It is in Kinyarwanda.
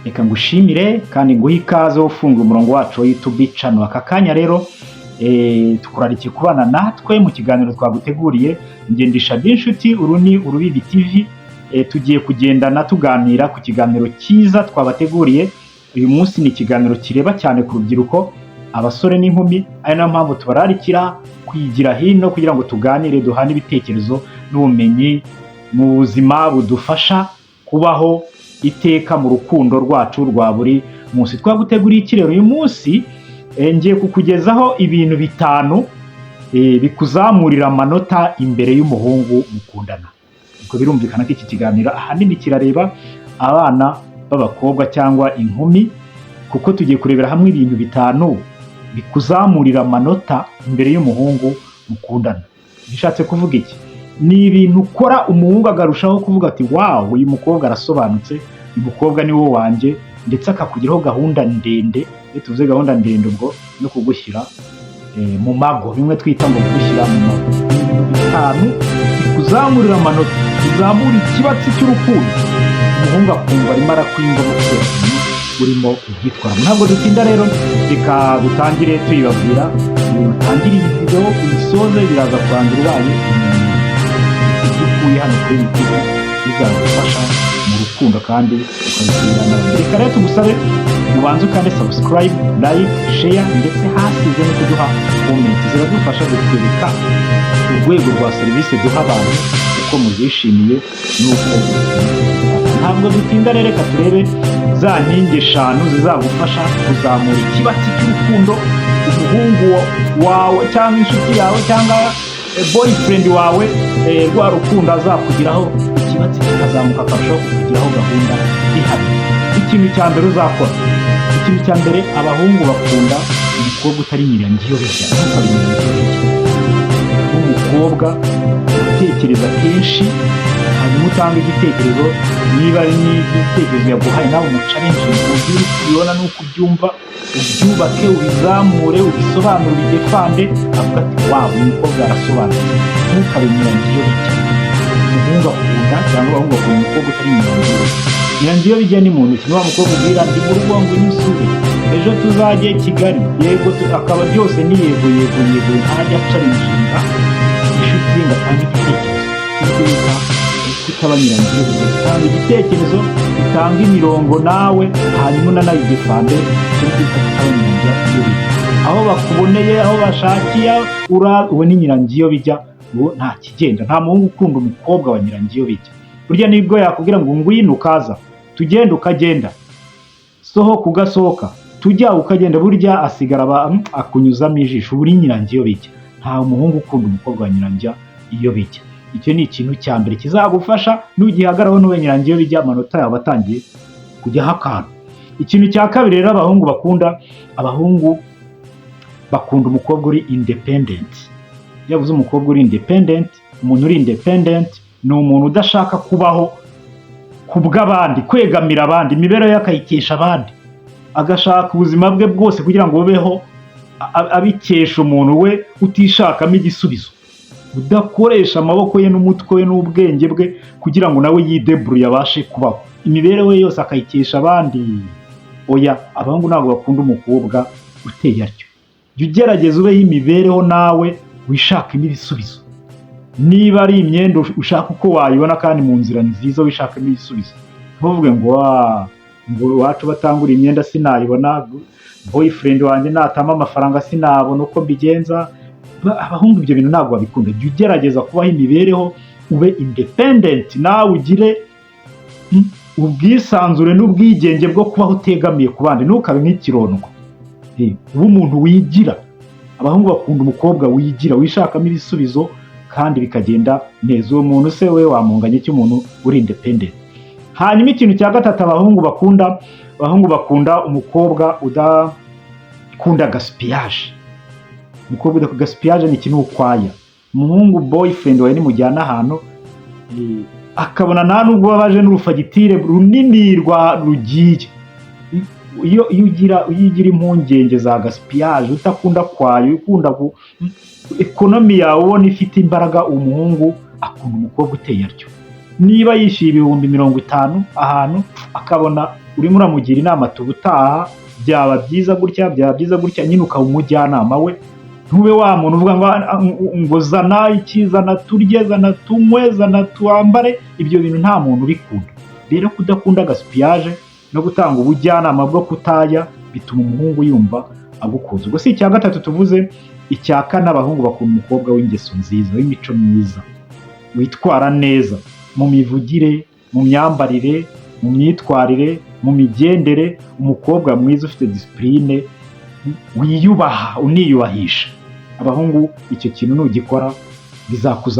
Reka ngushimire kandi nguhe ikaze ufunga umurongo wacu wa YouTube channel. Aka kanya rero tukurarikiye kubana natwe mu kiganiro twaguteguriye. Ngendisha by'inshuti, uru ni Urubibi TV. Tugiye kugendana tuganira ku kiganiro cyiza twabateguriye uyu munsi. Ni ikiganiro kireba cyane ku rubyiruko, abasore n'inkumi, ari nayo mpamvu tubararikira kwigira hino kugira ngo tuganire, duhane ibitekerezo n'ubumenyi mu buzima budufasha kubaho iteka mu rukundo rwacu rwa buri munsi. Twaguteguriye iki rero uyu munsi? Ngiye kukugezaho ibintu bitanu bikuzamurira amanota imbere y'umuhungu mukundana. Ubwo birumvikana ko iki kiganiro ahanini kirareba abana b'abakobwa cyangwa inkumi, kuko tugiye kurebera hamwe ibintu bitanu bikuzamurira amanota imbere y'umuhungu mukundana. Bishatse kuvuga iki? Ni ibintu ukora umuhungu agarushaho kuvuga ati: "Wow, uyu mukobwa arasobanutse, uyu mukobwa ni wo wanjye", ndetse akakugiraho gahunda ndende. Iyo tuvuze gahunda ndende, ubwo no kugushyira mu mago, bimwe twita ngo kugushyira mu mago. Ibintu bitanu bikuzamurira amanota, bizamura ikibatsi cy'urukundo, umuhungu akumva arimo arakwiyumvamo kubera ukuntu urimo ubyitwaramo. Ntabwo dutinda rero, reka dutangire tuyibabwira. Utangire iyi video uyisoze, biraza kurangira ubaye umuntu. Ibyo ukuye hano kuri iyi TV bizagufasha mu rukundo kandi ukabibwira n'abandi. Reka rero tugusabe ubanze ukande subscribe, like, share, ndetse hasi uze no kuduha comment. Ziradufasha kutwereka urwego rwa serivisi duha abantu, uko muzishimiye n'uko. Ntabwo dutinda rero, reka turebe za nkingi eshanu zizagufasha kuzamura ikibatsi cy'urukundo, umuhungu wawe cyangwa inshuti yawe cyangwa boyfriend wawe, rwa rukundo azakugiraho ikibatsi kikazamuka, akarushaho kukugiraho gahunda ihamye. Ikintu cya mbere uzakora, ikintu cya mbere, abahungu bakunda umukobwa utari nyirangiyobeshya. Ntukabe nyirangiyobeshya nk'umukobwa utekereza kenshi, hanyuma utanga igitekerezo. Niba ari n'igitekerezo yaguhaye, nawe umuchallenge, umubwire uko ubibona n'uko ubyumva, ubyubake, ubizamure, ubisobanure, ubidefende, avuga ati: "Wow, uyu mukobwa arasobanutse." Ntukabe nyirangiyobijya. Umuhungu akunda, cyangwa abahungu bakunda umukobwa utari nyirangiyobijya. Nyirangiyobijya ni muntu ki? Ni wa mukobwa ubwira: "Ndi mu rugo, ngwino usure, ejo tuzajye Kigali, yego", akaba byose ni yego, yego, yego, ntajya achallenginga inshuti ye ngo atange igitekerezo. Icyo bita kutaba nyirangiyobijya: utanga igitekerezo, utanga imirongo nawe, hanyuma unanayidefende. Icyo bita kutaba nyirangiyobijya. Aho bakuboneye, aho bashakiye, uwo ni nyirangiyobijya, uwo nta kigenda. Nta muhungu ukunda umukobwa wa nyirangiyobijya. Burya nibwo yakubwira ngo ngwino ukaza, tugenda ukagenda, sohoka ugasohoka, tujya ukagenda, burya asigara akunyuzamo ijisho. Uba uri nyirangiyobijya. Nta muhungu ukunda umukobwa wa nyirangiyobijya. Icyo ni ikintu cya mbere kizagufasha. Nugihagararaho ntube nyirangiyobijya, amanota yawe atangiye kujyaho akantu. Ikintu cya kabiri rero abahungu bakunda, abahungu bakunda umukobwa uri independent. Iyo avuze umukobwa uri independent, umuntu uri independent ni umuntu udashaka kubaho ku bw'abandi, kwegamira abandi, imibereho ye akayikesha abandi, agashaka ubuzima bwe bwose kugira ngo bubeho abikesha umuntu we, utishakamo igisubizo, udakoresha amaboko ye n'umutwe we n'ubwenge bwe kugira ngo nawe yidebrouille abashe kubaho, imibereho ye yose akayikesha abandi. Oya, abahungu ntabwo bakunda umukobwa uteye atyo. Jya ugerageza ubeho imibereho nawe wishakemo ibisubizo. Niba ari imyenda, ushaka uko wayibona kandi mu nzira nziza, wishakamo ibisubizo. Ntuvuge ngo: "Wa ngo iwacu batangura imyenda sinayibona, boyfriend wanjye natama amafaranga sinabona uko mbigenza." Abahungu ibyo bintu ntabwo babikunda. Jya ugerageza kubaho imibereho, ube independent, nawe ugire ubwisanzure n'ubwigenge bwo kubaho utegamiye ku bandi. Ntukabe nk'ikirondwa. Ube umuntu wigira. Abahungu bakunda umukobwa wigira, wishakamo ibisubizo kandi bikagenda neza. Uwo muntu se we wamunganya iki? Umuntu uri independent. Hanyuma ikintu cya gatatu abahungu bakunda, abahungu bakunda umukobwa udakunda gaspillage. Umukobwa udakunda gaspillage ni ikintu ukwaya. Umuhungu, boyfriend wawe, nimujyana ahantu akabona nta nubwo babaje n'urufagitire runini rwa rugiye. Iyo ugira impungenge za gaspillage, utakunda kwayo, ukunda economy yawe ubona ifite imbaraga, umuhungu akunda umukobwa uteye atyo. Niba yishyuye 50,000 ahantu, akabona Urimo uramugira inama ati ubutaha byaba byiza gutya, byaba byiza gutya, nyine ukaba umujyanama we. Ntube wa muntu uvuga ngo zana iki, zana turye, zana tunywe, zana twambare. Ibyo bintu nta muntu ubikunda. Rero kudakunda gaspillage no gutanga ubujyanama bwo kutajya bituma umuhungu yumva agukunze. Ubwo si icya gatatu tuvuze? Icya kane, abahungu bakunda umukobwa w'ingeso nziza, w'imico myiza, witwara neza mu mivugire, mu myambarire, mu myitwarire, mu migendere. Umukobwa mwiza ufite discipline, wiyubaha, uniyubahisha. Abahungu icyo kintu nugikora bizakuza.